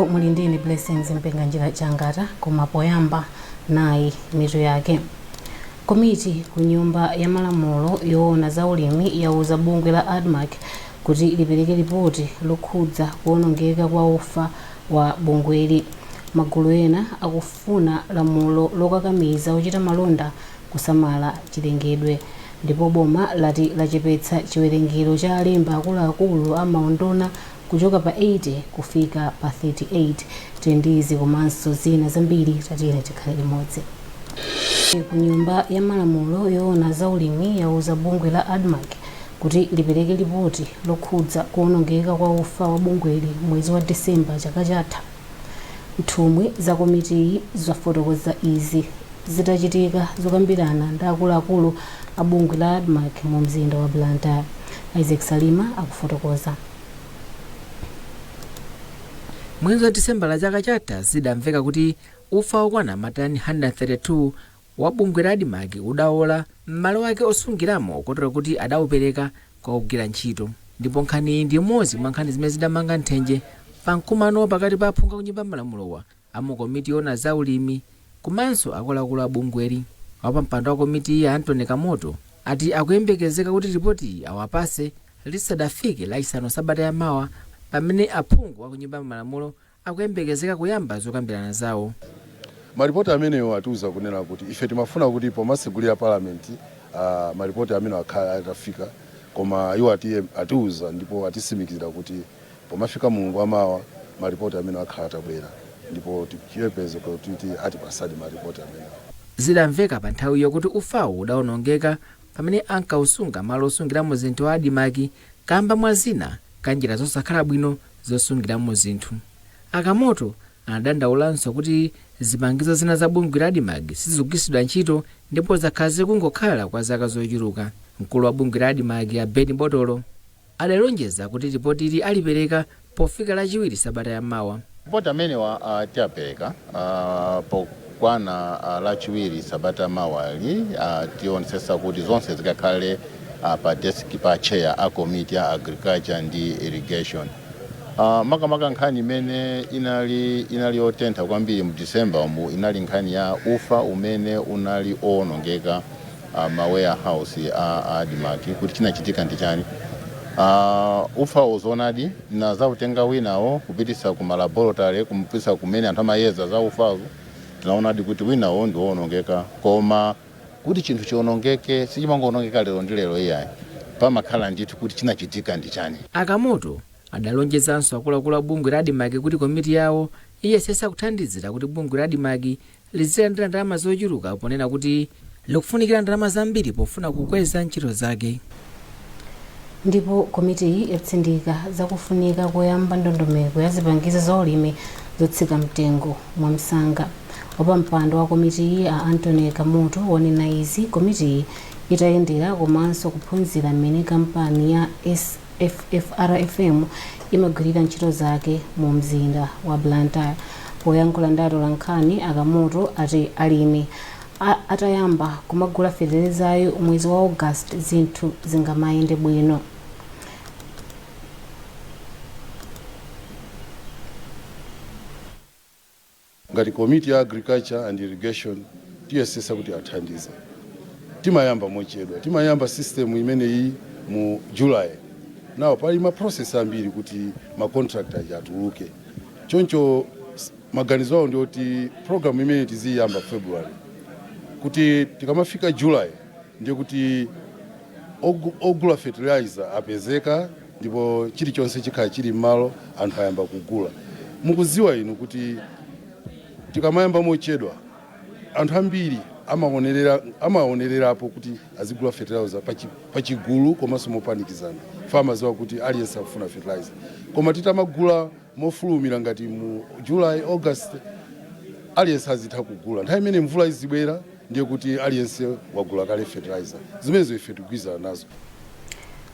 Muli ndine Blessings Mpinganjira Changata, koma poyamba nayi mitu yake. Komiti ku Nyumba ya Malamulo yoona za ulimi yauza bungwe la ADMARC kuti lipereke lipoti lokhudza kuonongeka kwa ufa wa bungweli. Magulu ena akufuna lamulo lokakamiza ochita malonda kusamala chilengedwe. Ndipo boma lati lachepetsa chiwerengero cha alembi akuluakulu a maunduna kuchoka pa 80 kufika pa 38. Tili ndi izi komanso zina zambiri, tatiyeni tikhale limodzi. Ku Nyumba ya Malamulo yoona za ulimi yauza bungwe la ADMARC kuti lipereke lipoti lokhudza kuonongeka kwa ufa wa bungweli mwezi wa December chaka chatha. Nthumwi za komitiyi zafotokoza izi zitachitika zokambirana ndi akuluakulu a bungwe la ADMARC mu mzinda wa Blantyre. Isaac Salima akufotokoza. Mwezi wa Disembala chaka chatha zidamveka kuti ufa wokwana matani 132 wa bungwe la ADMARC udawola m'malo ake osungiramo, kotero kuti adaupereka kwa ogwira ntchito. Ndipo nkhaniyi ndi imodzi mwa nkhani zimene zidamanga nthenje pa mkumano pakati pa aphungu a ku Nyumba ya Malamulowa a mu komiti yoona za ulimi komanso akuluakulu a bungweli. Wapampando wa komitiyi, Anthony Kamoto, ati akuyembekezeka kuti ripotiyi awapase lisadafike Lachisanu sabata yamawa, pamene aphungu a ku Nyumba ya Malamulo akuyembekezeka kuyamba zokambirana zawo. Maripoti amenewo atiuza kunena kuti ife timafuna kuti pomasegulira Parliament maripoti amene akhala atafika, koma iwo atiuza ndipo atisimikizira kuti pomafika Mulungu amawa maripoti amene akhala atabwera, ndipo tichiyembekezo kuti atipasadi maripoti amenewo. Zidamveka pa nthawiyo kuti ufawo udawonongeka pamene ankausunga malo osungiramo zinthu a ADMARC kamba mwa zina ka njira zosakhala bwino zosungiramo zinthu. A Kamoto anadandaulanso kuti zipangizo zina za bungwe la ADMARC sizikugwiritsidwa ntchito ndipo zakhala zikungokhala kwa zaka zochuluka. Mkulu wa bungwe la ADMARC, a Ben Botolo, adalonjeza kuti ripotili alipereka pofika Lachiwiri sabata yamawa. Ripoti amenewa tiapereka pokwana Lachiwiri sabata mawali. Tionesesa kuti zonse zikakhale pa desk pa chair a committee ya agriculture ndi irrigation. Makamaka nkhani imene inali yotentha kwambiri mu December umu inali nkhani ya ufa umene unali owonongeka ma warehouse a ADMARC, kuti chinachitika ndi chani. Ufa uzonadi na zautenga winawo kupitisa ku ma laboratory, kupitisa kumene anthu amayeza za ufazo, tinaonadi kuti winawo ndi wowonongeka. Koma kuti chinthu chiwonongeke, sichimangoonongeka lero ndi lero iyayi, pamakhala ndithu kuti chinachitika ndi chani. A Kamoto adalonjezanso akuluakulu a bungwe la ADMARC kuti komiti yawo iyesesa kuthandizira kuti bungwe la ADMARC lizilandira ndalama zochuluka, ponena kuti likufunikira ndalama zambiri pofuna kukweza ntchito zake. Ndipo komitiyi yatsindika zakufunika koyamba ndondomeko ya zipangizo za ulimi zotsika mtengo mwamsanga. Wapampando wa komitiyi, a Anthony Kamoto, wanena izi komitiyi itayendera komanso kuphunzira mmene kampani ya SFFRFM imagwirira ntchito zake mu mzinda wa Blantyre. Poyankhula ndi atolankhani, a Kamoto ati alimi atayamba kumagula feterezayo mwezi wa August, zinthu zingamayende bwino. Ngati komiti ya agriculture and irrigation tiyesesa kuti athandize. Timayamba mochedwa, timayamba system imeneyi mu July. Now pali ma process ambiri kuti ma contract aja atuluke, choncho maganizo awo ndi program imene tiziyamba February, kuti tikamafika July ndiye kuti ogula fertilizer apezeka ndipo chilichonse chikhala chili m'malo, anthu ayamba kugula. Mukuziwa inu kuti tikamayamba mochedwa, anthu ambiri amaonererapo kuti azigula fertilizer pachigulu komanso mopanikizana, amaziwa kuti aliyense akufuna fertilizer. Koma titamagula mofulumira ngati mu July, August, aliyense azitha kugula. Nthawi imene mvula izibwera ndiye kuti aliyense wagula kale fertilizer. Zimenezo ife tikugwirizana nazo.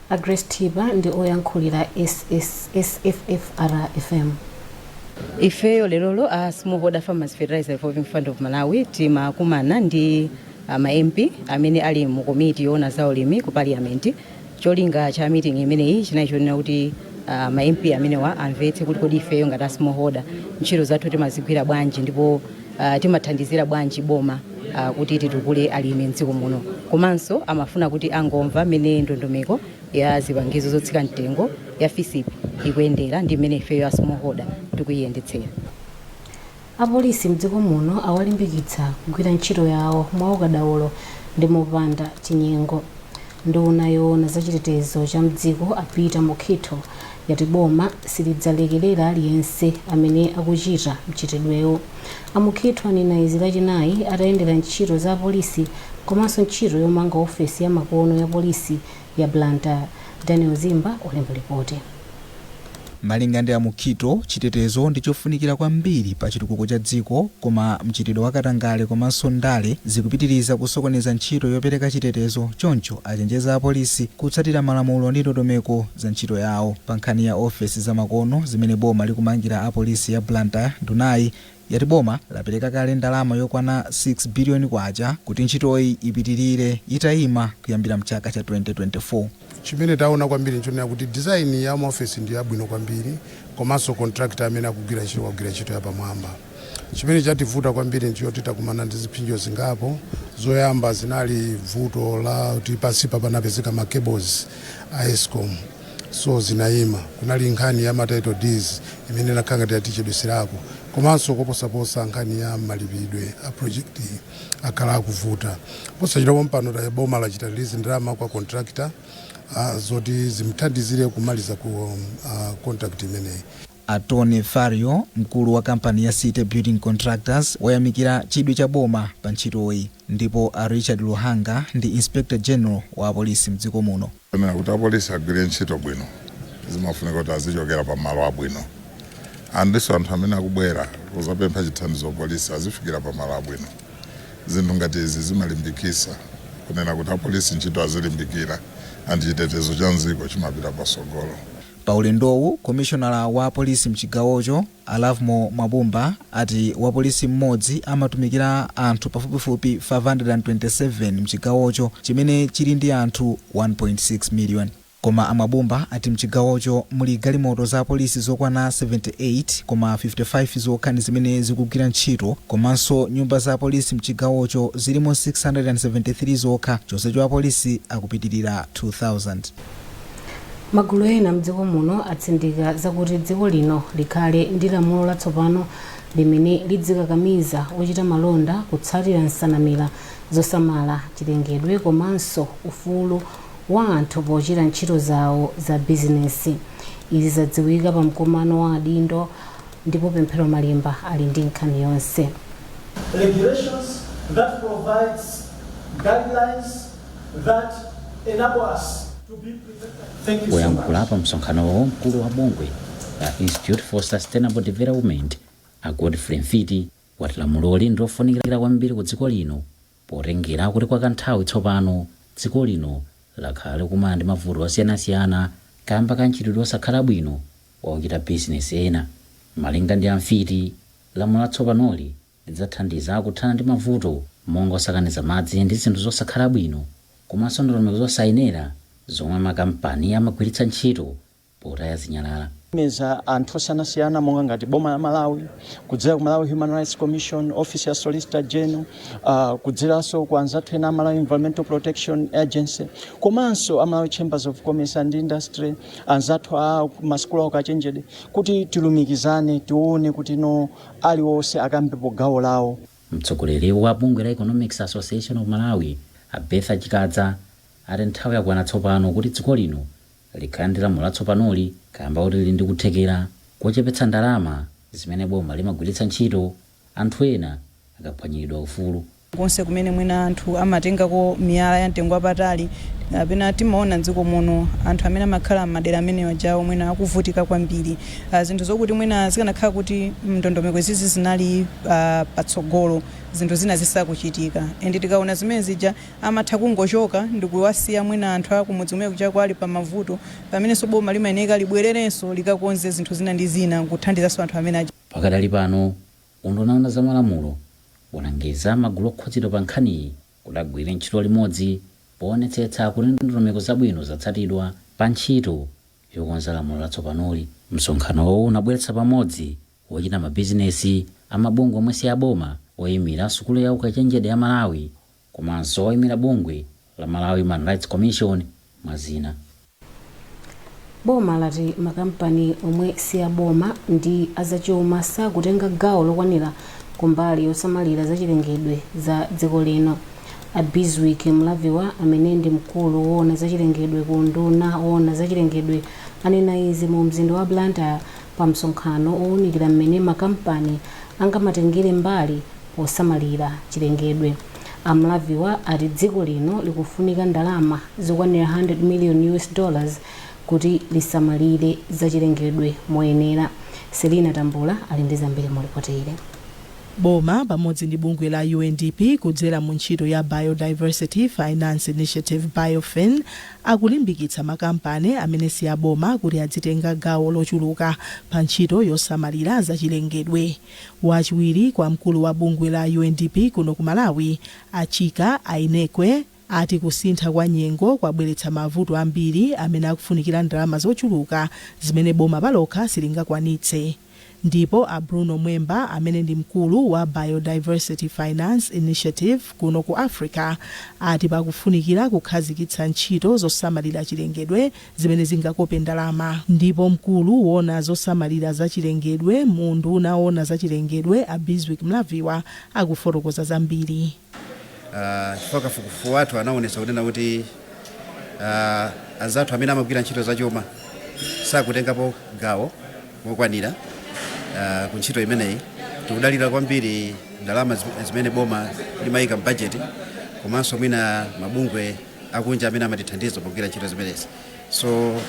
A Grace Thipa ndi oyankhulira SFFRFM. Ifeyo lerolo a Smallholder Farmers Fertilizer Revolving Fund of Malawi timakumana ndi ma MP amene ali mu komiti yoona za ulimi ku Parliament. Cholinga cha meeting imeneyi chinali chonena kuti Ma MP amenewa amvetse kuti kodi ifeyo ngati a smallholder ntchito zathu timazigwira bwanji ndipo timathandizira bwanji boma kuti titukule alimi mdziko muno. Komanso amafuna kuti angomva mmene ndondomeko ya zipangizo zotsika mtengo ya FISP ikuyendera ndi mmene ifeyo a smallholder tikuyiyendetsera. Apolisi mdziko muno awalimbikitsa kugwira ntchito yawo mwaukadaulo ndi mopanda chinyengo. Nduna yoona zachitetezo cha mdziko, a Peter Mukhito, yati boma silidzalekerera aliyense amene akuchita mchitidwewo. A Mukhito anena izi Lachinayi atayendera ntchito za apolisi komanso ntchito yomanga ofesi ya makono ya polisi ya Blantyre. Daniel Zimba olemba ripoti. Malinga ndi a Mukhito, chitetezo ndi chofunikira kwambiri pa chitukuko cha dziko, koma mchitidwe wakatangale komanso ndale zikupitiriza kusokoneza ntchito yopereka chitetezo. Choncho achenjeza apolisi kutsatira malamulo ndi ndondomeko za ntchito yawo. Pa nkhani ya ofesi zamakono zimene boma likumangira apolisi ya Blantyre, ndunayi yati boma lapereka kale ndalama yokwana 6 biliyoni kwacha kuti ntchitoyi ipitirire itayima kuyambira mchaka cha 2024. Chimene taona kwambiri nchonena kuti design ya maofesi ndi yabwino kwambiri, komanso contractor amene akugwira ntchito akugwira ntchito yapamwamba. Chimene chativuta kwambiri nchoti takumana ndi zipsinjo zingapo. Zoyamba zinali vuto la kuti pansipa panapezeka ma cables a ESCOM, so zinayima. Kunali nkhani ya ma title deeds imene inakhala ngati yatichedweserako, komanso koposaposa nkhani ya malipidwe a project iyi akhala akuvuta. Posachedwa pompano boma lachita release ndalama kwa contractor zoti zimthandizire kumaliza ku contract imeneyi. A Tony Fario, mkulu wa kampani ya City Building Contractors, wayamikira chidwi cha boma pa ntchitoyi, ndipo a Richard Luhanga ndi Inspector General wa apolisi mdziko muno. Pamene kuti apolisi agwire ntchito bwino, zimafunika kuti azichokera pamalo abwino, andinso anthu amene akubwera kuzapempha chithandizo polisi azifikira pamalo abwino. Zinthu ngati izi zimalimbikisa kunena kuti apolisi ntchito azilimbikira, and chitetezo cha mdziko chimapita pasogolo. Pa ulendowu, komishonala wa polisi mchigawocho, a Lovemore Mabumba, ati wapolisi mmodzi amatumikira anthu pafupifupi 527 mchigawocho chimene chili ndi anthu 1.6 million. Koma a Mabumba ati mchigawocho muli galimoto za polisi zokwana 78, koma 55 zokha ndi zimene zikugwira ntchito, komanso nyumba za polisi mchigawocho zilimo 673 zokha, chonsecho apolisi akupitirira 2000. Magulu ena mdziko muno atsindika zakuti dziko lino likhale ndi lamulo latsopano limene lidzikakamiza ochita malonda kutsatira nsanamira zosamala chilengedwe komanso ufulu wa anthu pochita ntchito zawo za bizinesi. Izi zadziwika pa mkumano wa adindo, ndipo Pemphero Malimba ali ndi nkhani yonse. Regulations that provides guidelines that enable us to be protected. Thank you so much. Poyankhula pa msonkhanowo, mkulu wa bungwe la Institute for Sustainable Development, a Godfrey Mfiti, wati lamuloli ndilofunikira kwambiri ku dziko lino, potengera kuti kwa kanthawi tsopano dziko lino lakhala likumana ndi mavuto osiyanasiyana kamba ka mchitidwe osakhala bwino wakuchita bizinesi ena. Malinga ndi a Mfiti, lamulo latsopanoli lidzathandiza kuthana ndi mavuto monga osakaniza madzi ndi zinthu zosakhala bwino, komanso ndondomeko zosayenera zomwe makampani amagwiritsa ntchito potaya zinyalala. Meza anthu osiyanasiyana monga ngati boma la Malawi kudzera ku Malawi Human Rights Commission, Office ya Solicitor General, kudzeranso ku anzathu ena a Malawi Environmental Protection Agency, komanso a Malawi Chambers of Commerce and Industry, anzathu a masukulu aukachenjede, kuti tilumikizane, tione kuti no aliwonse akambepo gawo lawo. Mtsogoleri wa bungwe la Economics Association of Malawi, a Bertha Chikadza, ati nthawi yakwana tsopano kuti dziko lino likhale ndi lamulo latsopanoli, kamba kuti lili ndi kuthekera kochepetsa ndalama zimene boma limagwiritsa ntchito anthu ena akaphwanyiridwa ufulu. Konse kumene mwina anthu amatengako miyala ya mtengo wapatali, kapena timaona mdziko muno anthu amene amakhala m'madera amenewa jawo mwina akuvutika kwambiri. Zinthu zokuti mwina zikanakhala kuti ndondomeko izizi zinali patsogolo, zinthu zina zisakuchitika. And tikaona zimene zija, amatha kungochoka ndikuwasiya mwina anthu akumudzi kumene kuchako ali pamavuto, pamenenso boma limayeneka libwererenso likakonze zinthu zina ndi zina kuthandizanso anthu amene aja. Pakadali pano, unduna wa zamalamulo walangiza magulu okhudzidwa pa nkhaniyi kuti agwire ntchito limodzi poonetsetsa kuti ndondomeko zabwino zatsatidwa pa ntchito. Yokonza lamulo latsopanoli. Msonkhanowu unabweretsa pamodzi wochita mabizinesi, amabungwe omwe si aboma, oyimira sukulu ya ukachenjede ya Malawi komanso oyimira bungwe la Malawi Human Rights Commission, mwazina. Boma lati makampani omwe si aboma ndi azachuma sakutenga gawo lokwanira kumbali yosamalira zachilengedwe za dziko lino. A Bizwick Mlaviwa, amene ndi mkulu woona zachilengedwe ku unduna woona zachilengedwe, anena izi mu mzinda wa Blantyre pa msonkhano owunikira mmene makampani angamatengere mbali posamalira chilengedwe. A Mlaviwa ati dziko lino likufunika ndalama zokwanira 100 million US dollars kuti lisamalire zachilengedwe moyenera. Selina Tambula ali ndi zambiri mu ripoti ili. Boma pamodzi ndi bungwe la UNDP kudzera mu ntchito ya Biodiversity Finance Initiative, BioFin, akulimbikitsa makampani amene si aboma kuti adzitenga gawo lochuluka pa ntchito yosamalira zachilengedwe. Wachiwiri kwa mkulu wa bungwe la UNDP kuno ku Malawi, Achika Ainekwe, ati kusintha kwa nyengo kwabweretsa mavuto ambiri amene akufunikira ndalama zochuluka zimene boma palokha silingakwanitse. Ndipo a Bruno Mwemba, amene ndi mkulu wa Biodiversity Finance Initiative kuno ku Africa, ati pakufunikira kukhazikitsa ntchito zosamalira chilengedwe zimene zingakope ndalama. Ndipo mkulu wona zosamalira zachilengedwe mu unduna wona zachilengedwe, a Bizwick Mlaviwa, akufotokoza zambiri. Chifukwa kafukufuku wathu anaonetsa kunena kuti anzathu amene amagwira ntchito zachuma sakutengapo gawo mokwanira ku ntchito imeneyi. Tikudalira kwambiri ndalama zimene boma limayika m'bajeti komanso mwina mabungwe akunja amene amatithandiza pogwira ntchito zimenezi. So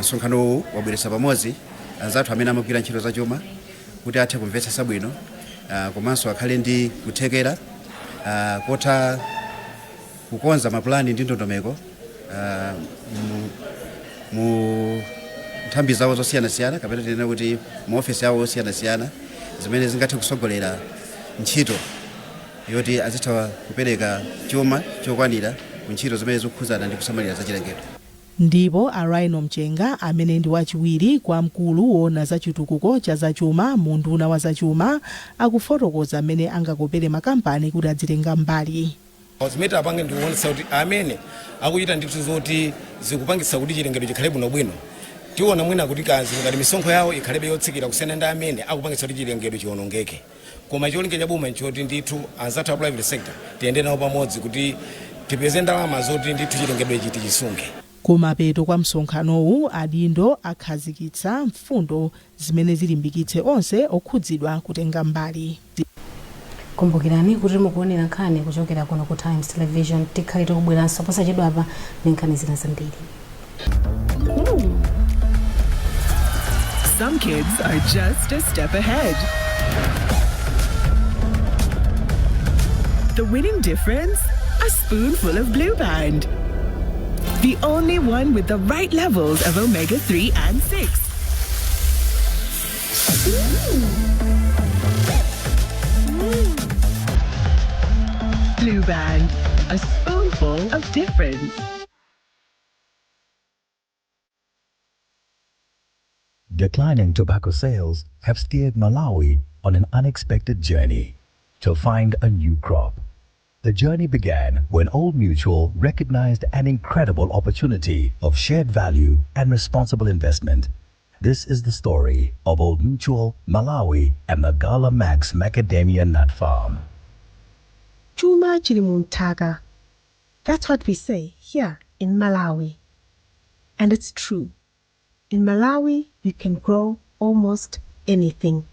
msonkhano uwu wabweretsa pamodzi anzathu amene amagwira ntchito zachuma kuti athe kumvetsetsa bwino komanso akhale ndi kuthekera kotha kukonza mapulani ndi ndondomeko mu nthambi zawo zosiyanasiyana, kapena tinene kuti mu ofesi yawo osiyanasiyana, zimene zingathe kusogolera ntchito yoti azitha kupereka chuma chokwanira ku ntchito zimene zikukhudzana ndi kusamalira zachilengedwe. Ndipo a Rhino Mchenga, amene ndi wachiwiri kwa mkulu wona zachitukuko cha zachuma mu unduna wa zachuma, akufotokoza mmene angakopere makampani kuti adzitenga mbali. Zimene tapange ndikuonetsa kuti amene akuchita ndithu zoti zikupangitsa kuti chilengedwe chikhale bwinobwino, tiona mwina kuti kazi ngati misonkho yawo ikhalebe yotsikira kusiyana ndi amene akupangitsa kuti chilengedwe chiwonongeke. Koma cholinga cha boma nchoti ndithu anzathu a private sector tiyende nawo pamodzi kuti tipeze ndalama zoti ndithu chilengedwe ichi tichisunge. Kumapeto kwa msonkhanowu, adindo akhazikitsa mfundo zimene zilimbikitse onse okhudzidwa kutenga mbali. Kumbukirani kuti mukuonera nkhani kuchokera kuno ku Times Television. Tikhale tikubweranso posachedwapa ndi nkhani zina zambiri. Some kids are just a step ahead. The winning difference? A spoonful of Blue Band. The only one with the right levels of omega 3 and 6. Blue Band. A spoonful of difference. Declining tobacco sales have steered Malawi on an unexpected journey to find a new crop. The journey began when Old Mutual recognized an incredible opportunity of shared value and responsible investment. This is the story of Old Mutual, Malawi, and the Gala Max Macadamia Nut Farm. Chuma chili munthaka. That's what we say here in Malawi. And it's true. In Malawi, you can grow almost anything.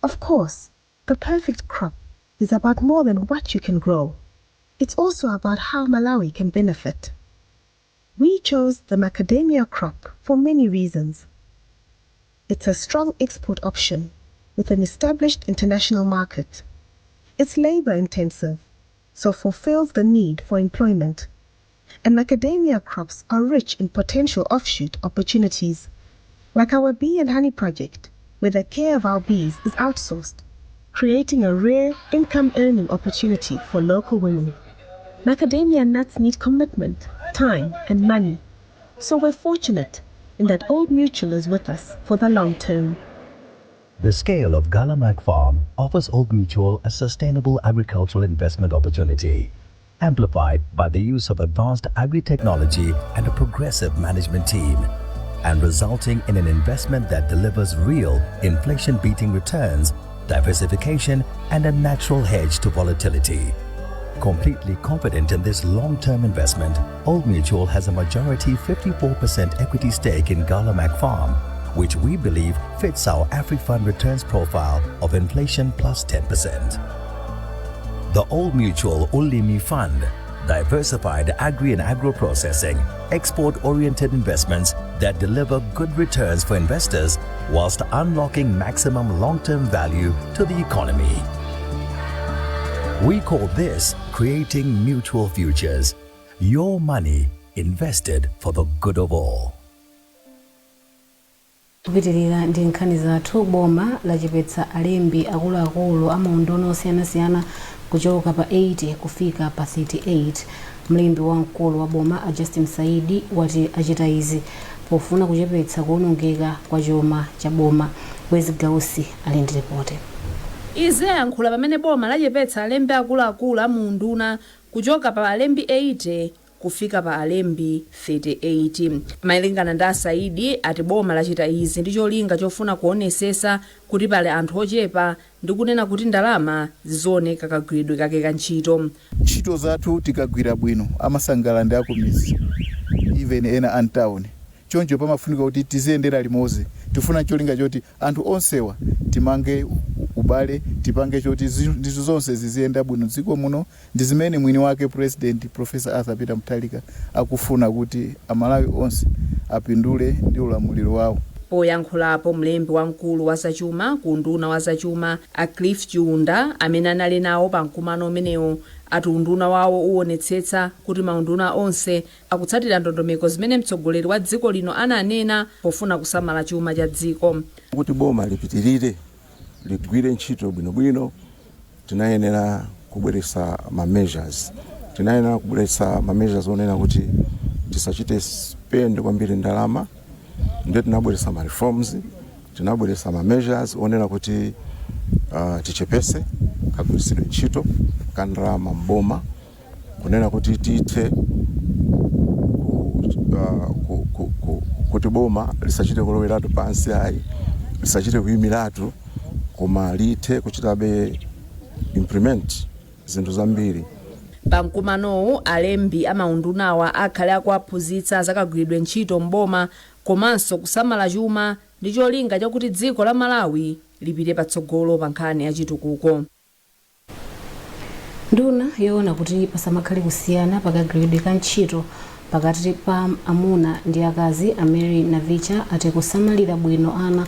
Of course, the perfect crop is about more than what you can grow. It's also about how Malawi can benefit. We chose the macadamia crop for many reasons. It's a strong export option with an established international market. It's labor intensive, so fulfills the need for employment. And macadamia crops are rich in potential offshoot opportunities, like our bee and honey project, where the care of our bees is outsourced, creating a rare income earning opportunity for local women. Macadamia nuts need commitment, time, and money. So we're fortunate in that Old Mutual is with us for the long term. The scale of Galamac Farm offers Old Mutual a sustainable agricultural investment opportunity, amplified by the use of advanced agri-technology and a progressive management team, and resulting in an investment that delivers real inflation-beating returns, diversification, and a natural hedge to volatility. Completely confident in this long-term investment, Old Mutual has a majority 54% equity stake in Galamac Farm, which we believe fits our AfriFund returns profile of inflation plus 10%. The Old Mutual Ulimi Fund, diversified agri and agro-processing, export-oriented investments that deliver good returns for investors whilst unlocking maximum long-term value to the economy. We call this creating mutual futures. Your money invested for the good of all. Kupitirira ndi nkhani zathu, boma lachepetsa alembi akuluakulu a maunduna osiyanasiyana kuchoka pa 80 kufika pa 38. Mlembi wamkulu wa boma a Justin Saidi wati achita izi pofuna kuchepetsa kuwonongeka kwa chuma cha boma. Wezi Gausi ali ndi ripoti. Izi ayankhula pamene boma lachepetsa alembi akuluakulu a muunduna kuchoka pa alembi 80 kufika pa alembi 38. Malingana ndi Asaidi, ati boma lachita izi ndi cholinga chofuna kuonesesa kuti pali anthu ochepa ndi kunena kuti ndalama zizioneka kagwiridwe kake ka ntchito. Ntchito zathu tikagwira bwino, amasangalala ndi akumidzi, even ena antawuni. Choncho pamafunika kuti tiziyendera limodzi. Tifuna cholinga choti anthu onsewa timange ubale, tipange choti zinthu zonse ziziyenda bwino dziko muno. Ndi zimene mwini wake President Professor Arthur Peter Mutharika akufuna, kuti Amalawi onse apindule ndi ulamuliro wawo. Poyankhulapo mlembi wamkulu wa zachuma ku unduna wa zachuma a Cliff Chiunda, amene anali nawo pa mkumano umenewo, ati unduna wawo uwonetsetsa kuti maunduna onse akutsatira ndondomeko zimene mtsogoleri wa dziko lino ananena pofuna kusamala chuma cha dziko. Kuti boma lipitirire ligwire ntchito bwinobwino, tinayenera kubweretsa ma measures, tinayenera kubweretsa ma measures onena kuti tisachite spend kwambiri ndalama. Ndiye tinabweretsa ma reforms, tinabweretsa ma measures onena kuti tichepese kagwiritsidwe ntchito ka ndalama mboma, kunena kuti tithe kuti boma lisachite kuloweratu pansi ayi, lisachite kuyimiratu, koma lithe kuchitabe implement zinthu zambiri. Pamkumanowu alembi amaundunawa akhale akuaphunzitsa zakagwiridwe ntchito mboma komanso kusamala chuma ndi cholinga chakuti dziko la Malawi lipite patsogolo pa nkhani ya chitukuko. Nduna yoona kuti pasamakhale kusiyana pakagwiridwe ka ntchito pakati pa amuna ndi akazi a Mary Navicha ati kusamalira bwino ana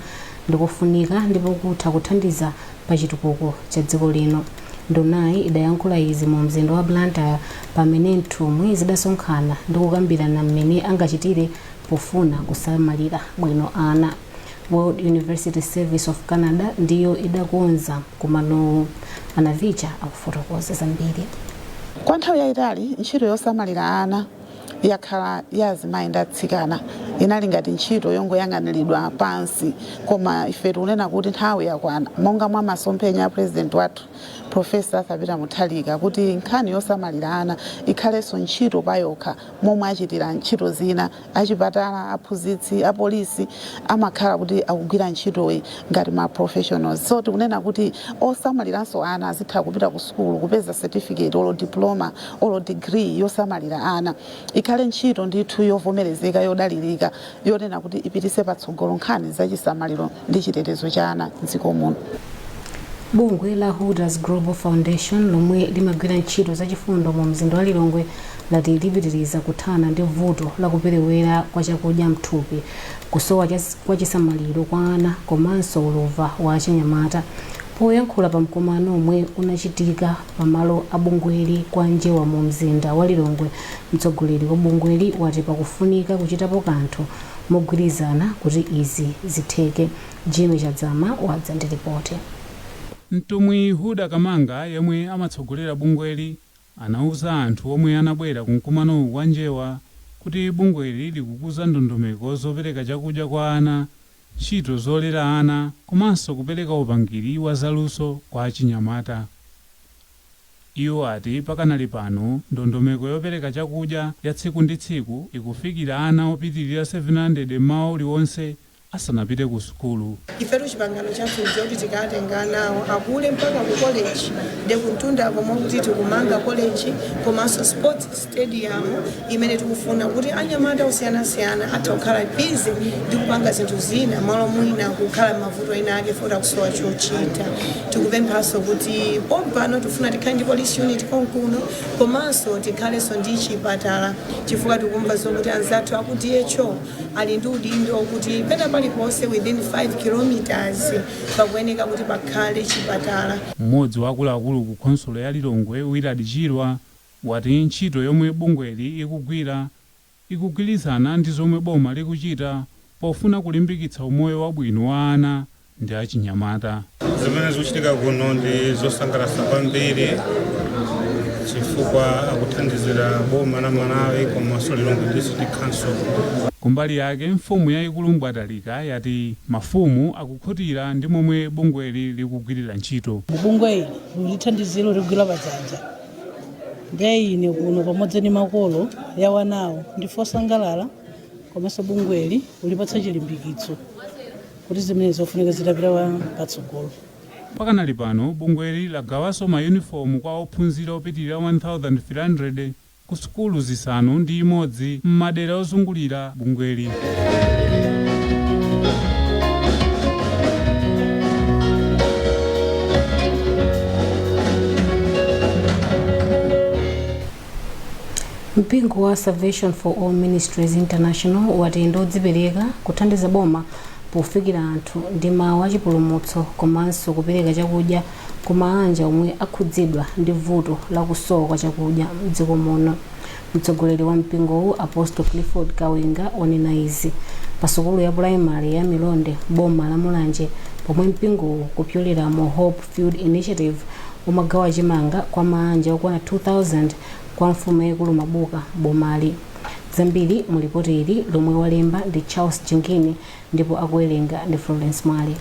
ndikofunika ndipo kutha kuthandiza pa chitukuko cha dziko lino. Ndunayi idayankhula izi mu mzinda wa Blantyre pamene nthumwi zidasonkhana ndi kukambirana mmene angachitire pofuna kusamalira bwino ana. World University Service of Canada ndiyo idakonza mkumanowu. Anavicha akufotokoza zambiri. Kwa nthawi yayitali ntchito yosamalira ana yakhala ya azimayi ndi atsikana, inali ngati ntchito yongoyang'aniridwa pansi. Koma ife tikunena kuti nthawi yakwana, monga mwa masomphenya a President wathu Professor Arthur Peter Mutharika, kuti nkhani yosamalira ana ikhalenso ntchito payokha, momwe achitira ntchito zina. Achipatala, aphunzitsi, apolisi amakhala kuti akugwira ntchitoyi ngati ma professionals. So tikunena kuti osamaliranso ana azitha kupita ku sukulu kupeza certificate olo diploma olo degree yosamalira ana, ikhale ntchito ndithu yovomerezeka, yodalirika, yonena kuti ipitise patsogolo nkhani zachisamaliro ndi chitetezo cha ana mdziko muno. Bungwe la Hudas Global Foundation, lomwe limagwira ntchito zachifundo mu mzinda wa Lilongwe, lati lipitiriza kuthana ndi vuto lakuperewera kwa chakudya mthupi, kusowa kwa chisamaliro kwa ana komanso ulova wa achinyamata. Poyankhula pa mkumano omwe unachitika pamalo a bungweli kwa Njewa mu mzinda wa Lilongwe, mtsogoleri wa bungweli wati pakufunika kuchitapo kanthu mogwirizana kuti izi zitheke. Jimmy Chadzama wadza ndi ripoti. Mtumwi Huda Kamanga, yemwe amatsogolera bungweli, Anauza anthu omwe anabwera ku mkumanowu kwa Njewa kuti bungweli likukuza ndondomeko zopereka chakudya kwa ana, ntchito zolera ana komanso kupereka upangiri wa zaluso kwa achinyamata. Iwo ati pakanali pano ndondomeko yopereka chakudya ya tsiku ndi tsiku ikufikira ana opitirira 700 mmawa uliwonse asanapite ku sukulu. Ifetu chipangano chathu choti tikatenga nawo akule mpaka ku college, ndi kumtundako mwakuti tikumanga college komanso sports stadium imene tikufuna kuti anyamata osiyanasiyana atha kukhala busy ndi kupanga zinthu zina malo mwina kukhala mavuto ena ake fota kusowa chochita. Tikupemphanso kuti pompano tifuna tikhale ndi police unit konkuno komanso tikhalenso ndi chipatala, chifukwa tikumva zokuti anzathu aku DHO ali ndi udindo kuti pena paliponse within 5 kilometers pakuyeneka kuti pakhale chipatala. Mmodzi wa akuluakulu ku khonsolo ya Lilongwe, Willard Chirwa, wati ntchito yomwe bungweli ikugwira ikugwirizana ndi zomwe boma likuchita pofuna kulimbikitsa umoyo wabwino wa ana ndi achinyamata. Zimene zikuchitika kuno ndi zosangalatsa kwambiri chifukwa akuthandizira boma la Malawi komanso Lilongwe District Council. Kumbali yake, mfumu yayikulu Mbwatalika yati mafumu akukhutira ndi momwe bungweli likugwirira ntchito. Bungwe ili lilithandizira ligwira padzanja, ndiye ine kuno pamodzi ndi makolo yawanawo ndife osangalala, komanso bungweli ulipatsa chilimbikitso kuti zimene zofunika zitapita patsogolo. Pakanali pano bungweli lagawanso mayunifomu kwa ophunzira opitirira 1300 ku sukulu 6 m'madera ozungulira bungweli. Mpingo wa Salvation for All Ministries International wati ndi odzipereka kuthandiza boma pofikira anthu ndi mawu achipulumutso komanso kupereka chakudya ku maanja omwe akhudzidwa ndi vuto la kusowa kwa chakudya mdziko muno. Mtsogoleri wa mpingowu, Apostle Clifford Kawinga, wanena izi pa sukulu ya pulaimali ya Milonde, boma la Mulanje, pomwe mpingowu kupyolera mu Hope Field Initiative umagawa chimanga kwa maanja okwana 2000 kwa mfumu yayikulu Mabuka, bomali. Zambiri mu lipoti ili lomwe walemba ndi Charles Jingini ndipo akuwerenga ndi Florence Mwale.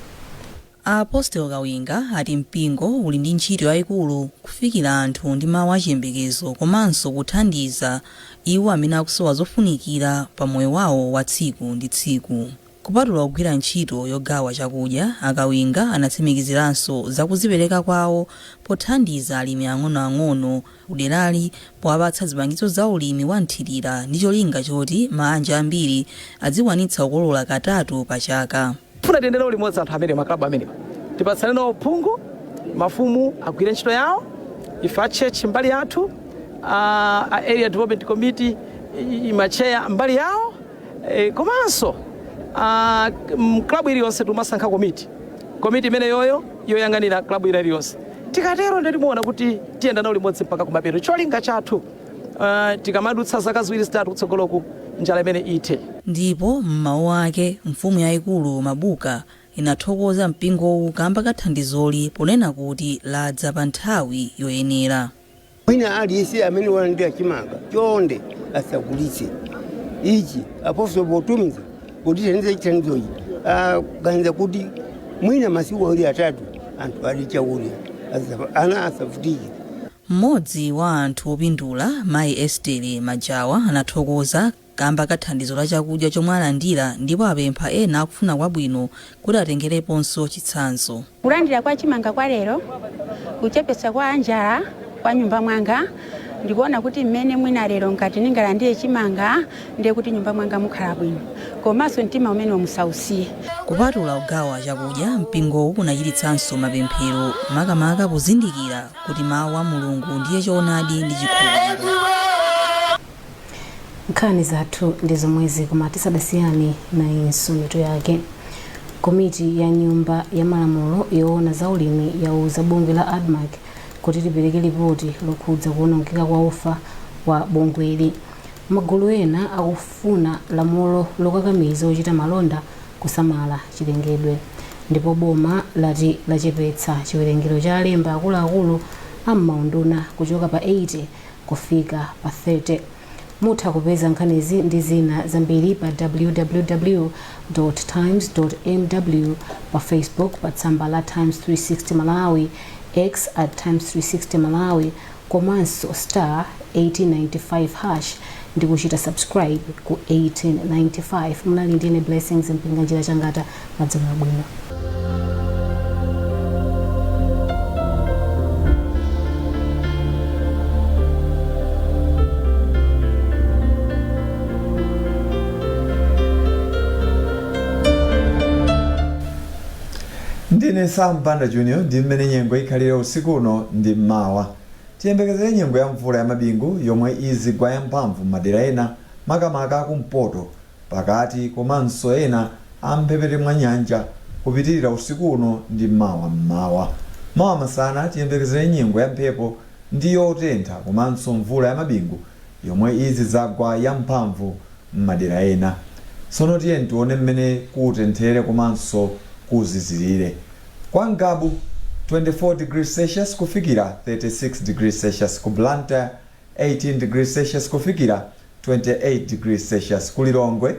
Apostle Kawinga ati mpingo uli ndi ntchito yayikulu kufikira anthu ndi mawu achiyembekezo komanso kuthandiza iwo amene akusowa zofunikira pa moyo wawo wa tsiku ndi tsiku. Kupatula kugwira ntchito yogawa chakudya, a Kawinga anatsimikiziranso za kudzipereka kwawo pothandiza alimi ang'onoang'ono kuderali powapatsa zipangizo za ulimi wa mthirira ndi cholinga choti maanja ambiri adzikwanitsa kukolola katatu pa chaka. Tifuna tiyende nawo limodzi anthu amene maklabu amenewa, tipatsane nawo uphungu, mafumu agwire ntchito yawo, ife a church mbali yathu, a area development committee macheya mbali yawo, komanso klabu iliyonse timasankha komiti, komiti imeneyoyo yoyang'anira klabu ina iliyonse. Tikatero ndiye timuona kuti tiyenda nawo limodzi mpaka kumapeto. Cholinga chathu tikamadutsa zaka 2 3 kutsogoloku, njala imene ithe. Ndipo m'mawu ake, mfumu yayikulu Mabuka inathokoza mpingowu kamba ka thandizoli ponena kuti ladza pa nthawi yoyenera. Wina aliyense amene walandira chimanga, chonde asagulitse ichi. Apostle potumiza potithandiza chithandizochi aganiza kuti mwina masiku 2 3 anthu ali chakudya, ana asavutike. Mmodzi wa anthu opindula, Mayi Estere Majawa, anathokoza kamba ka thandizo la chakudya chomwe alandira ndipo apempha ena akufuna kwabwino kuti atengereponso chitsanzo. Kulandira kwa chimanga kwa lero kuchepetsa kwa njala kwa nyumba mwanga. Ndikuona kuti mmene mwina lero ngati ndingalandire chimanga, ndiye kuti nyumba mwanga mukhala bwino, komanso mtima umene musausiye. Kupatula kugawa chakudya, mpingowu unachititsanso mapemphero, makamaka pozindikira kuti mawu a Mulungu ndiye choonadi ndi chikhulupiriro. Nkhani zathu ndi zomwezi, koma tisadasiyane nayinso mitu yake. Komiti ya nyumba ya malamulo yoona za ulimi yauza bungwe la ADMARC kuti lipereke lipoti lokhudza kuwonongeka kwa ufa wa bungweli. Magulu ena akufuna lamulo lokakamiza ochita malonda kusamala chilengedwe. Ndipo boma lati lachepetsa chiwerengero cha alembi akuluakulu a m'maunduna kuchoka pa 80 kufika pa 30. Mutha kupeza nkhanizi ndi zina zambiri pa www times mw, pa Facebook pa tsamba la Times 360 Malawi, X at Times 360 Malawi, komanso star 1895 hash ndi kuchita subscribe ku 1895. Munali ndine Blessings Mpinganjira Changata. Madzulo abwino. Ndine Sam Banda Junior. Ndi mmene nyengo ikhalire usiku uno ndi mmawa. Tiyembekezere nyengo ya mvula ya mabingu yomwe izigwa yamphamvu m'madera ena, makamaka akumpoto, pakati komanso ena amphepete mwa nyanja kupitirira usiku uno ndi mawa mmawa. Mawa masana tiyembekezere nyengo ya mphepo ndi yotentha komanso mvula ya mabingu yomwe izidzagwa yamphamvu m'madera ena. Tsono tiye tione mmene kutenthere komanso kuzizirire. Kwa Ngabu, 24 degrees Celsius kufikira 36 degrees Celsius; ku Blantyre, 18 degrees Celsius kufikira 28 degrees Celsius; ku Lilongwe,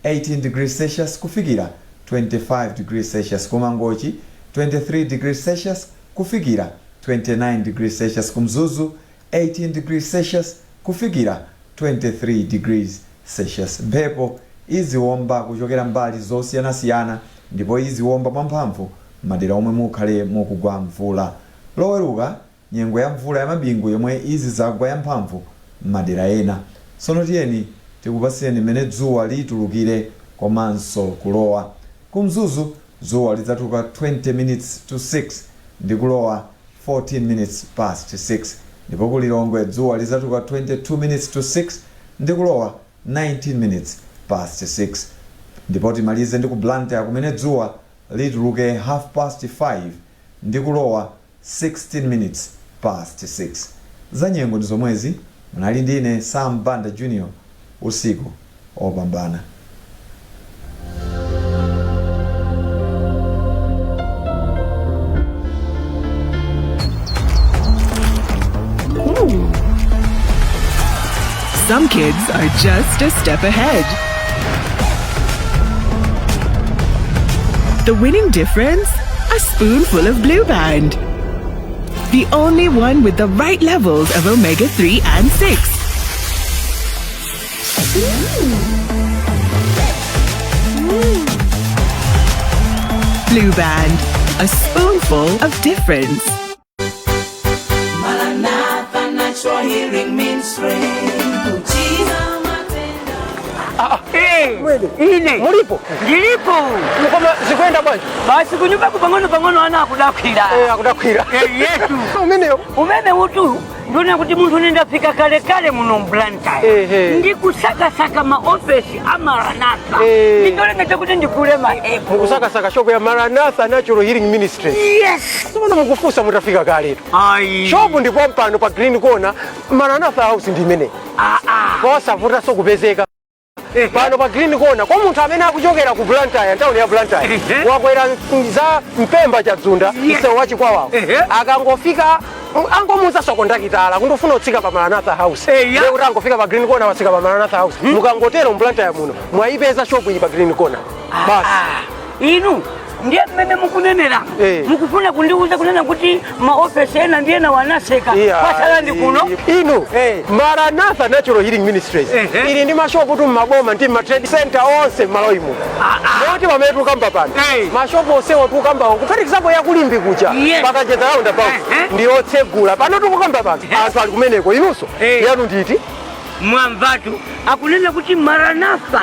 18 degrees Celsius kufikira 25 degrees Celsius; ku Mangochi, 23 degrees Celsius kufikira 29 degrees Celsius; ku Mzuzu, 18 degrees Celsius kufikira 23 degrees Celsius. Mphepo iziwomba kuchokera mbali zosiyanasiyana ndipo iziwomba mwamphamvu madera omwe mukhale mukugwa mvula. Loweruka, nyengo ya mvula ya mabingu yomwe izidzagwa yamphamvu madera ena. Tsono tiyeni tikupasireni mmene dzuwa litulukire komanso kulowa. Ku Mzuzu, dzuwa lidzatuluka 20 minutes to 6 ndi kulowa 14 minutes past 6, ndipo ku Lilongwe dzuwa lidzatuluka 22 minutes to 6 ndi kulowa 19 minutes past 6, ndipo timalize ndi ku Blantyre kumene dzuwa lituluke half past 5 ndi kulowa 16 minutes past 6. Za nyengo ndi zomwezi. Munali ndine Sam Banda Junior. Usiku opambana. Some kids are just a step ahead. The winning difference? A spoonful of Blue Band. The only one with the right levels of omega 3 and 6. Blue Band. A spoonful of difference. Maranatha Natural Healing Ministry. Kuchiza matenda. Ine Mulipo? Ndilipo. Koma zikuyenda bwanji? Basi, kunyumba pang'ono pang'ono, ana akudakwira. Eh, akudakwira. Yesu. Umeneyo? Umene utu ndiona kuti munthu nendafika kalekale muno mBlantyre ndikusakasaka maofesi a Maranatha, ndicholinga chakuti ndikule mahepo. Mukusakasaka shopu ya Maranatha Natural Healing Ministry? Yes. Tsopano mukufunsa mutafika kaletu. Ayi. Shopu ndipo mpano pa Green Corner, Maranatha House ndi imene posavutanso kupezeka pano pa Green Corner. Kwa munthu amene akuchokera ku Blantyre, ntawuni ya Blantyre, wakwera za Mpemba Chadzunda, msewu wa Chikwawawo, akangofika angomuwuzanso kondakitala kundofuna kutsika pa Maranatha House. Ndiye kuti angofika pa Green Corner, watsika pa Maranatha House. Mukangotero, mBlantyre muno mwayipeza shopu iyi pa Green Corner basi. Inu ndiye mmene mukunenera, mukufuna kundiuza kunena kuti maofesi ena ndiye na wanaseka, kwasala ndi kuno? Inu, Maranatha Natural Healing Ministries ili ndi mashopu tu mmaboma ndi ma trade center onse m'Malawi muno, moti pamene tikukamba pano mashopu onsewo tikukambawo, kuphatikizapo yakulimbi kucha pakacheza roundabout, ndi otsegula. Pano tikukamba pano anthu ali kumeneko. Inunso yanu nditi? Mwamvatu, akunena kuti Maranatha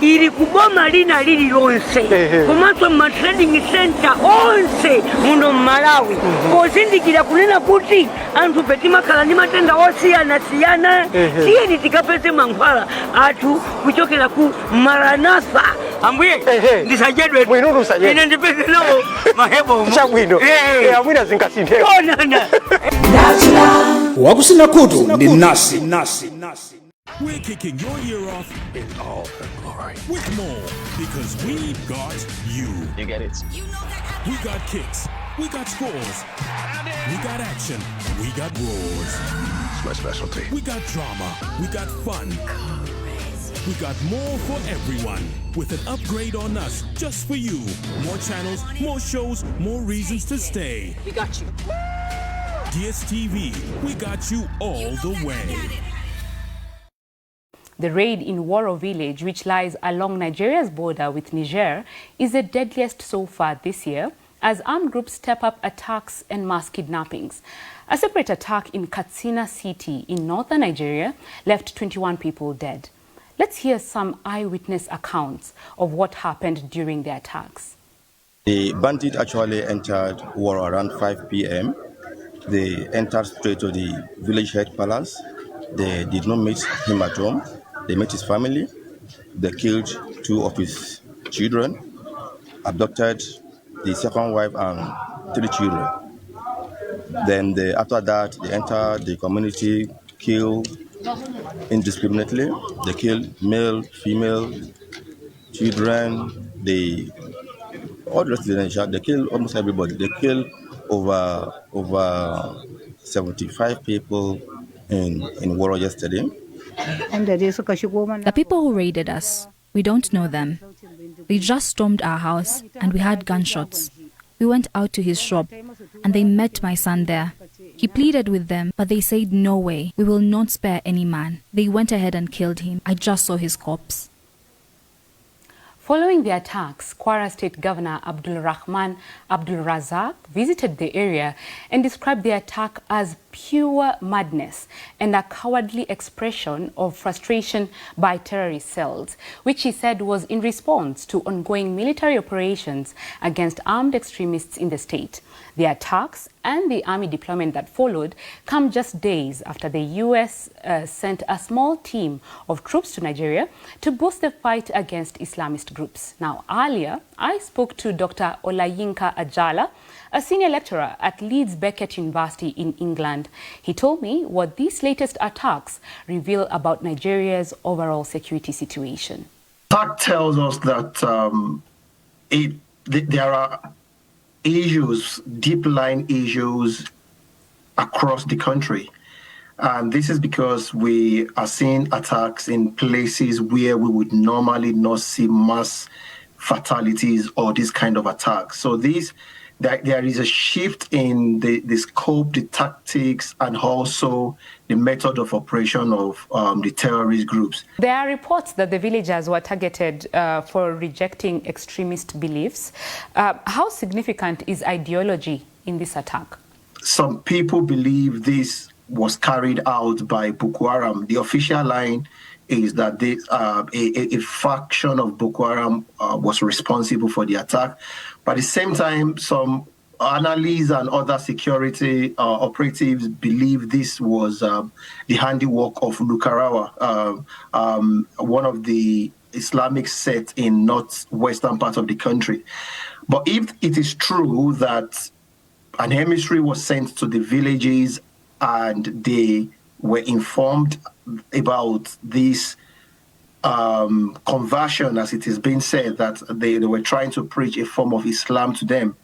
ili kuboma lina lililonse komanso ma trading center onse muno mMalawi, pozindikira kunena kuti anthu timakhala ndi matenda osiyanasiyana. Tiyeni tikapeze mankhwala athu kuchokera ku Maranatha. Ambuye, ndisachedwe. Mwinutu usachedwe. Ine ndipeze nawo mahebomo. Chabwino. Amwina zingasintheko. Onana. Wakusina khutu ndi nasi. We're kicking your year off in all her glory with more because we got you. You get it. We got kicks. We got scores. We got action. We got roars. It's my specialty. We got drama. We got fun. We got more for everyone. With an upgrade on us just for you. More channels, more shows, more reasons to stay. We got you. DSTV, we got you all the way. The raid in Woro village, which lies along Nigeria's border with Niger, is the deadliest so far this year as armed groups step up attacks and mass kidnappings. A separate attack in Katsina City in northern Nigeria left 21 people dead. Let's hear some eyewitness accounts of what happened during the attacks. The bandit actually entered Woro around 5 p.m. They entered straight to the village head palace. They did not meet him at home. They met his family. They killed two of his children, abducted the second wife and three children. Then after that, they entered the community, killed indiscriminately. They killed male, female, children, all the rest of the nation. They killed almost everybody. They killed over 75 people in Woro yesterday. The people who raided us, we don't know them. They just stormed our house and we heard gunshots. We went out to his shop and they met my son there. He pleaded with them, but they said, no way, we will not spare any man. They went ahead and killed him. I just saw his corpse. Following the attacks, Kwara State Governor Abdul Rahman Abdul Razak visited the area and described the attack as pure madness and a cowardly expression of frustration by terrorist cells, which he said was in response to ongoing military operations against armed extremists in the state. The attacks and the army deployment that followed come just days after the U.S. Sent a small team of troops to Nigeria to boost the fight against Islamist groups. Now, earlier, I spoke to Dr. Olayinka Ajala, a senior lecturer at Leeds Beckett University in England. He told me what these latest attacks reveal about Nigeria's overall security situation. That tells us that there are issues, deep line issues across the country. And this is because we are seeing attacks in places where we would normally not see mass fatalities or this kind of attacks. So there is a shift in the scope, the tactics, and also the method of operation of the terrorist groups. There are reports that the villagers were targeted for rejecting extremist beliefs. How significant is ideology in this attack? Some people believe this was carried out by Boko Haram. The official line is that a faction of Boko Haram was responsible for the attack. But at the same time, some analysts and other security operatives believe this was the handiwork of Lukarawa, one of the Islamic sect in northwestern part of the country. But if it is true that an emissary was sent to the villages and they were informed about this conversion, as it is being said, that they were trying to preach a form of Islam to them,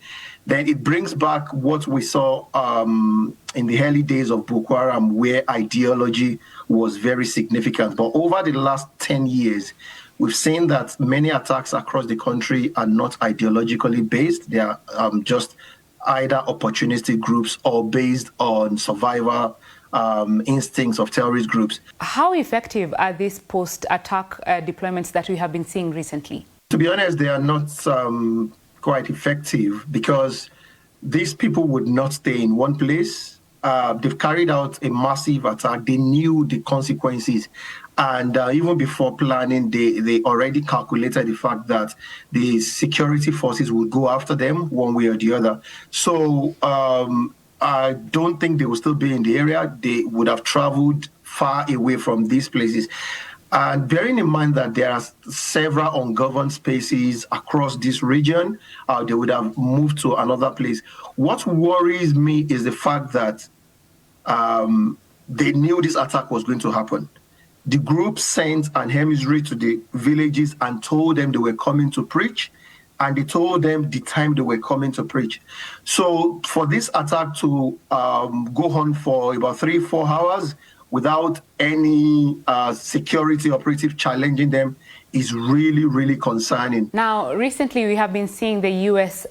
then it brings back what we saw in the early days of Boko Haram, where ideology was very significant. But over the last 10 years, we've seen that many attacks across the country are not ideologically based. They are just either opportunistic groups or based on survival instincts of terrorist groups. How effective are these post-attack deployments that we have been seeing recently? To be honest, they are not quite effective because these people would not stay in one place. They've carried out a massive attack. They knew the consequences. And even before planning, they already calculated the fact that the security forces would go after them one way or the other. So I don't think they will still be in the area. They would have traveled far away from these places. And bearing in mind that there are several ungoverned spaces across this region, they would have moved to another place. What worries me is the fact that they knew this attack was going to happen. The group sent an emissary to the villages and told them they were coming to preach, And they told them the time they were coming to preach. So for this attack to go on for about 3-4 hours without any security operative challenging them is really, really concerning. Now, recently we have been seeing the U.S.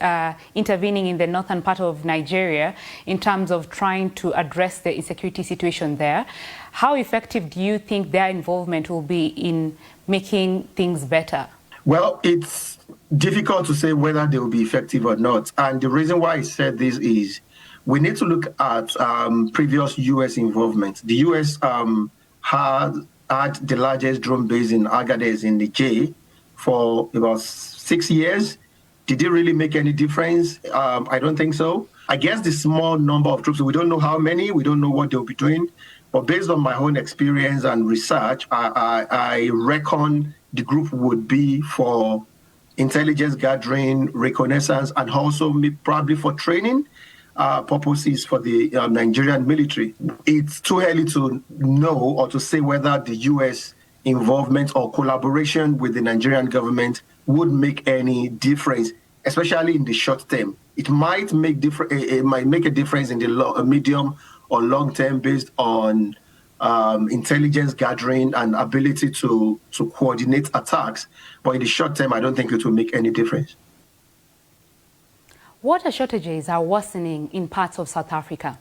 Intervening in the northern part of Nigeria in terms of trying to address the insecurity situation there. How effective do you think their involvement will be in making things better? Well, it's difficult to say whether they will be effective or not. And the reason why I said this is we need to look at previous U.S. involvement. The U.S. had the largest drone base in Agadez in Niger for about 6 years. Did it really make any difference? I don't think so. I guess the small number of troops, we don't know how many, we don't know what they'll be doing. But based on my own experience and research, I reckon the group would be for intelligence gathering, reconnaissance, and also probably for training purposes for the Nigerian military. It's too early to know or to say whether the U.S. involvement or collaboration with the Nigerian government would make any difference, especially in the short term. It might make it might make a difference in the medium or long term based on intelligence gathering and ability to coordinate attacks. But in the short term, I don't think it will make any difference. Water shortages are worsening in parts of South Africa.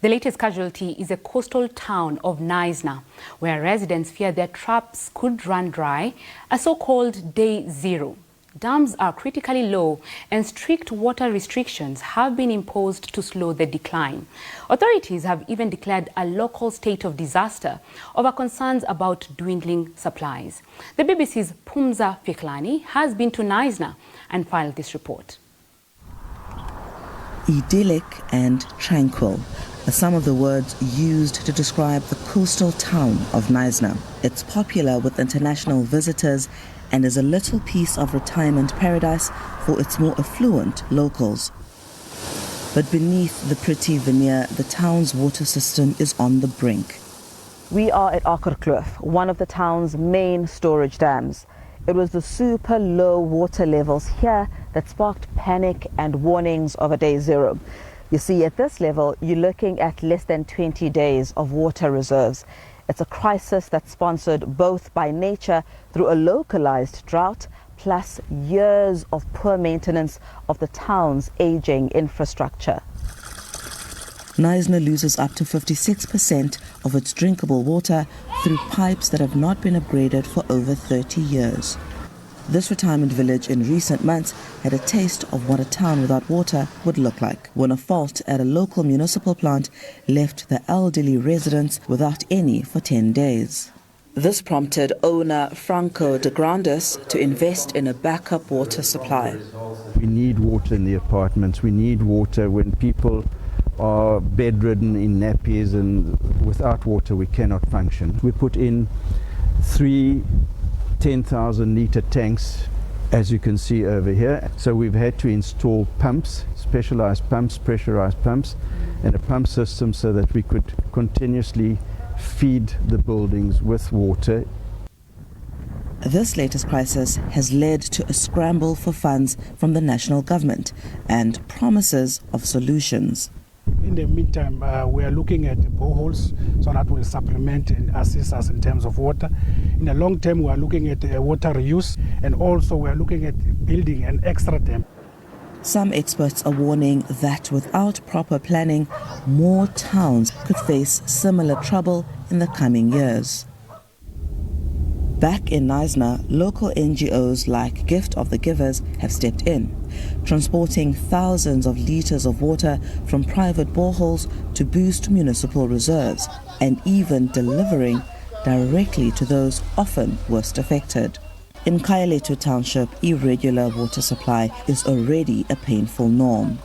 The latest casualty is a coastal town of Knysna, where residents fear their traps could run dry, a so-called day zero. Dams are critically low and strict water restrictions have been imposed to slow the decline. Authorities have even declared a local state of disaster over concerns about dwindling supplies. The BBC's Pumza Fihlani has been to Knysna and filed this report. Idyllic and tranquil are some of the words used to describe the coastal town of Knysna. It's popular with international visitors and is a little piece of retirement paradise for its more affluent locals. But beneath the pretty veneer, the town's water system is on the brink. We are at Akkerkloof, one of the town's main storage dams. It was the super low water levels here that sparked panic and warnings of a day zero. You see, at this level, you're looking at less than 20 days of water reserves. It's a crisis that's sponsored both by nature through a localized drought, plus years of poor maintenance of the town's aging infrastructure. Knysna loses up to 56% of its drinkable water through pipes that have not been upgraded for over 30 years. This retirement village in recent months had a taste of what a town without water would look like when a fault at a local municipal plant left the elderly residents without any for 10 days. This prompted owner Franco de Grandis to invest in a backup water supply. We need water in the apartments. We need water when people are bedridden in nappies, and without water we cannot function. We put in 3 10,000 litre tanks, as you can see over here. So we've had to install pumps, specialized pumps, pressurized pumps, and a pump system so that we could continuously feed the buildings with water. This latest crisis has led to a scramble for funds from the national government and promises of solutions. In the meantime, we are looking at boreholes, so that will supplement and assist us in terms of water. In the long term, we are looking at water reuse, and also we are looking at building an extra dam. Some experts are warning that without proper planning, more towns could face similar trouble in the coming years. Back in Knysna, local NGOs like Gift of the Givers have stepped in, transporting thousands of litres of water from private boreholes to boost municipal reserves and even delivering directly to those often worst affected. In Khayelitsha Township, irregular water supply is already a painful norm.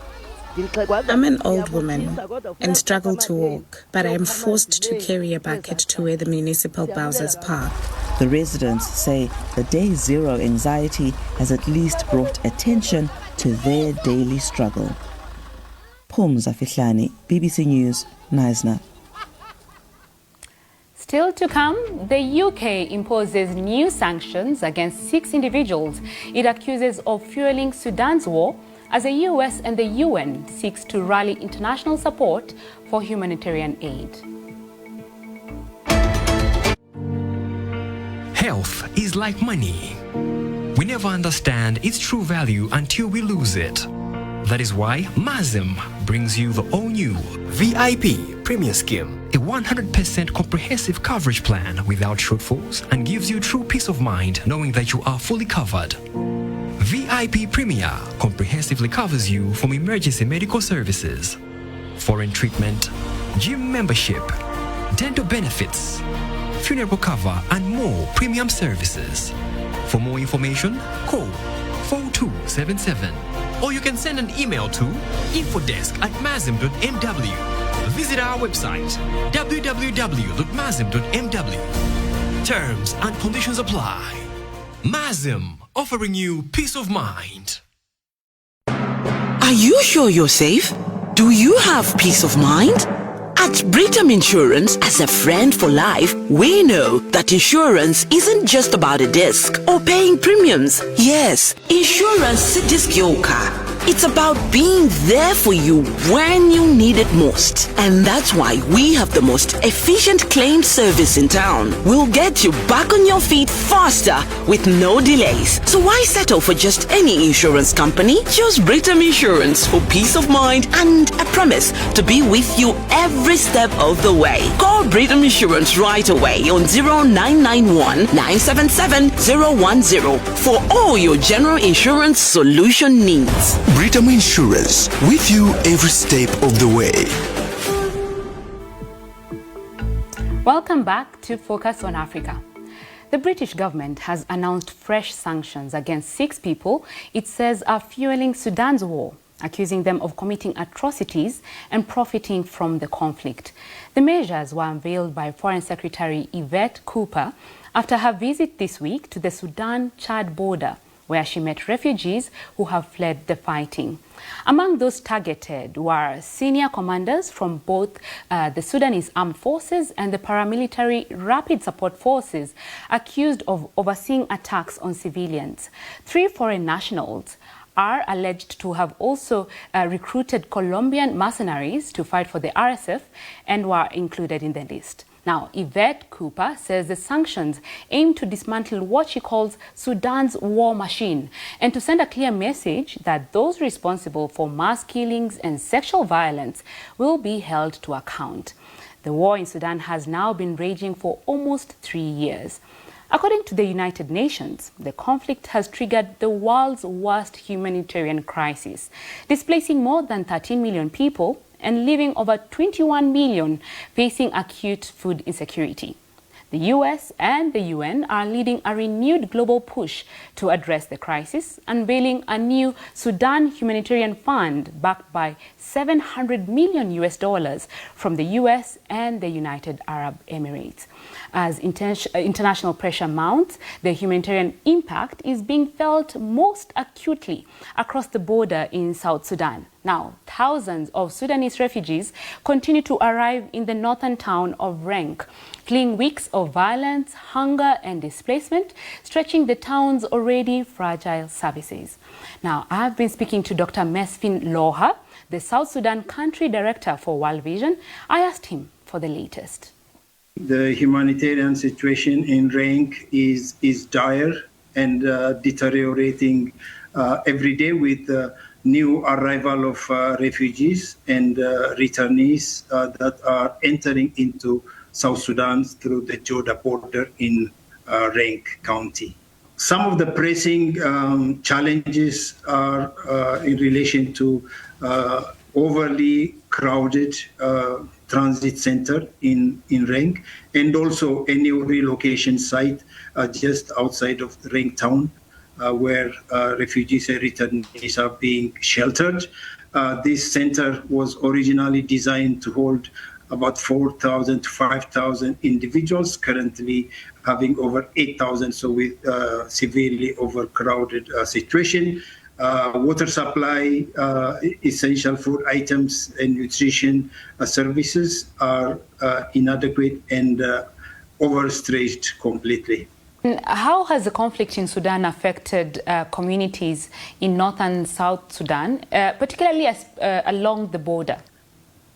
I'm an old woman and struggle to walk, but I am forced to carry a bucket to where the municipal bowsers park. The residents say the day zero anxiety has at least brought attention to their daily struggle. Pumza Fihlani, BBC News, Knysna. Still to come, the UK imposes new sanctions against 6 individuals it accuses of fueling Sudan's war as the US and the UN seeks to rally international support for humanitarian aid. Health is like money. We never understand its true value until we lose it. That is why MASM brings you the all-new VIP Premier Scheme, a 100% comprehensive coverage plan without shortfalls and gives you true peace of mind knowing that you are fully covered. VIP Premier comprehensively covers you from emergency medical services, foreign treatment, gym membership, dental benefits, funeral cover, and more premium services. For more information, call 4277 or you can send an email to infodesk@masm.mw. Visit our website www.masm.mw. Terms and conditions apply. MASM, offering you peace of mind. Are you sure you're safe? Do you have peace of mind? At Britam Insurance, as a friend for life, we know that insurance isn't just about a disc or paying premiums. Yes, insurance si disc yokha. It's about being there for you when you need it most. And that's why we have the most efficient claim service in town. We'll get you back on your feet faster with no delays. So why settle for just any insurance company? Choose Britam Insurance for peace of mind and a promise to be with you every step of the way. Call Britam Insurance right away on 0991 977 010 for all your general insurance solution needs. Britam Insurance, with you every step of the way. Welcome back to Focus on Africa. The British government has announced fresh sanctions against 6 people it says are fueling Sudan's war, accusing them of committing atrocities and profiting from the conflict. The measures were unveiled by Foreign Secretary Yvette Cooper after her visit this week to the Sudan-Chad border, where she met refugees who have fled the fighting. Among those targeted were senior commanders from both the Sudanese Armed Forces and the paramilitary Rapid Support Forces, accused of overseeing attacks on civilians. 3 foreign nationals are alleged to have also recruited Colombian mercenaries to fight for the RSF and were included in the list. Now, Yvette Cooper says the sanctions aim to dismantle what she calls Sudan's war machine and to send a clear message that those responsible for mass killings and sexual violence will be held to account. The war in Sudan has now been raging for almost 3 years. According to the United Nations, the conflict has triggered the world's worst humanitarian crisis, displacing more than 13 million people and leaving over 21 million facing acute food insecurity. The US and the UN are leading a renewed global push to address the crisis, unveiling a new Sudan Humanitarian Fund backed by $700 million US from the US and the United Arab Emirates. As international pressure mounts, the humanitarian impact is being felt most acutely across the border in South Sudan. Now, thousands of Sudanese refugees continue to arrive in the northern town of Renk, fleeing weeks of violence, hunger and displacement, stretching the town's already fragile services. Now, I've been speaking to Dr. Mesfin Loha, the South Sudan Country Director for World Vision. I asked him for the latest. The humanitarian situation in Renk is dire and deteriorating every day with new arrival of refugees and returnees that are entering into South Sudan through the Joda border in Renk County. Some of the pressing challenges are in relation to overly crowded transit center in Renk, and also a new relocation site just outside of Renk town, where refugees and returnees are being sheltered. This center was originally designed to hold about 4,000 to 5,000 individuals, currently having over 8,000, so with severely overcrowded situation. Water supply, essential food items and nutrition services are inadequate and overstretched completely. How has the conflict in Sudan affected communities in North and South Sudan, particularly along the border?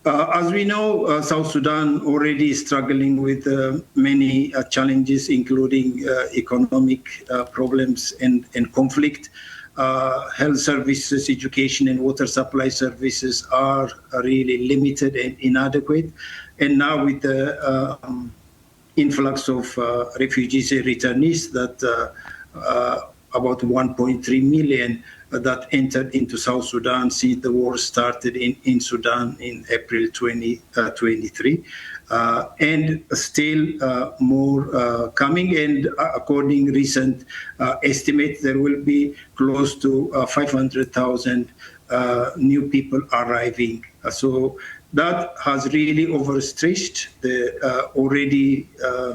As we know, South Sudan already is struggling with many challenges, including economic problems and conflict. Health services, education, and water supply services are really limited and inadequate. And now with the influx of refugees and returnees that about 1.3 million that entered into South Sudan since the war started in Sudan in April 2023. And still more coming, and according recent estimates, there will be close to 500,000 new people arriving. So that has really overstretched the already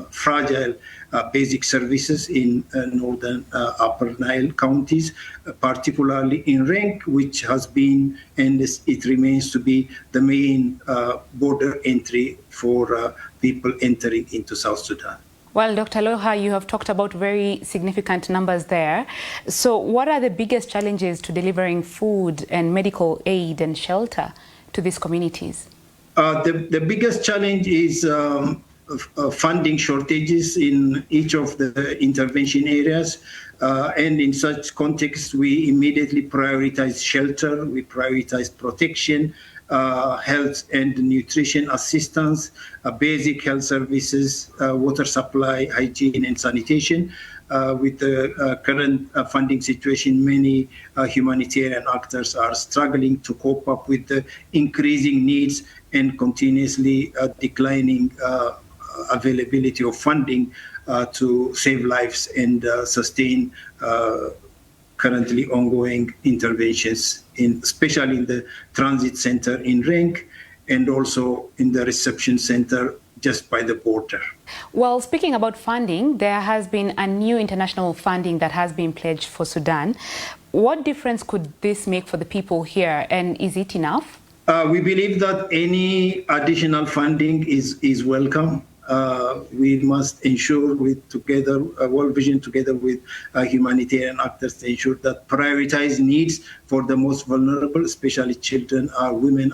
fragile basic services in northern Upper Nile counties, particularly in Renk, which has been and it remains to be the main border entry for people entering into South Sudan. Well, Dr. Loha, you have talked about very significant numbers there. So what are the biggest challenges to delivering food and medical aid and shelter to these communities? The biggest challenge is funding shortages in each of the intervention areas. And in such context, we immediately prioritize shelter, we prioritize protection, health and nutrition assistance, basic health services, water supply, hygiene and sanitation. With the current funding situation, many humanitarian actors are struggling to cope up with the increasing needs and continuously declining availability of funding to save lives and sustain currently ongoing interventions, especially in the transit center in Renk and also in the reception center just by the border. Well, speaking about funding, there has been a new international funding that has been pledged for Sudan. What difference could this make for the people here, and is it enough? We believe that any additional funding is welcome. We must ensure with together, World Vision together with humanitarian actors to ensure that prioritized needs for the most vulnerable, especially children or women,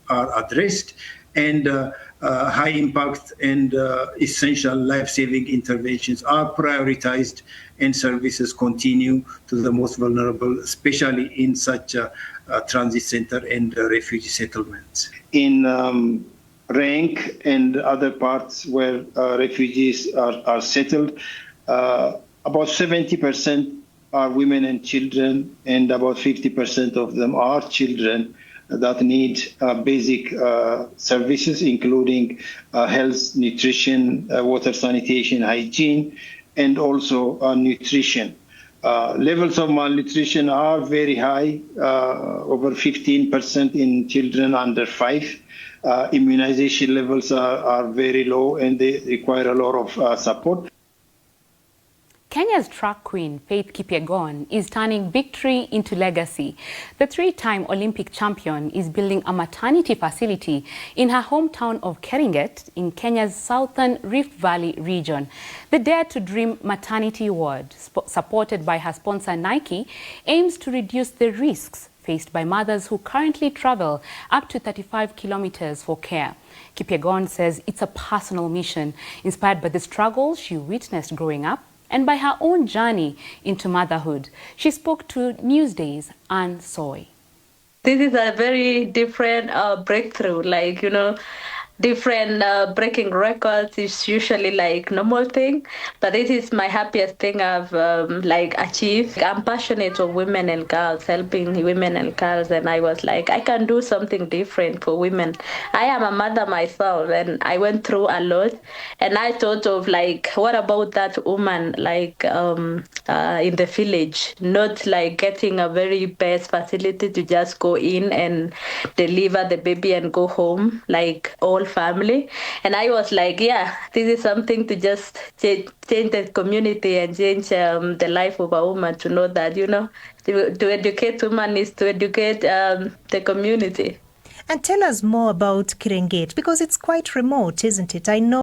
are addressed, and high impact and essential life-saving interventions are prioritized, and services continue to the most vulnerable, especially in such a transit center and refugee settlements. In Renk and other parts where refugees are settled, about 70% are women and children, and about 50% of them are children that need basic services, including health, nutrition, water, sanitation, hygiene, and also nutrition. Levels of malnutrition are very high, over 15% in children under 5. Immunization levels are very low, and they require a lot of support. Kenya's track queen, Faith Kipyegon, is turning victory into legacy. The three-time Olympic champion is building a maternity facility in her hometown of Keringet in Kenya's southern Rift Valley region. The Dare to Dream Maternity Ward, supported by her sponsor Nike, aims to reduce the risks faced by mothers who currently travel up to 35 kilometers for care. Kipyegon says it's a personal mission inspired by the struggles she witnessed growing up and by her own journey into motherhood. She spoke to Newsday's Anne Soy. This is a very different breakthrough, like, you know, different breaking records is usually like normal thing, but this is my happiest thing I've like achieved. I'm passionate of women and girls, helping women and girls, and I was like, I can do something different for women. I am a mother myself, and I went through a lot, and I thought of like, what about that woman like in the village, not like getting a very best facility to just go in and deliver the baby and go home, like all family. And I was like, yeah, this is something to just change the community and change the life of a woman, to know that, you know, to educate women is to educate the community. And tell us more about Keringet, because it's quite remote, isn't it? I know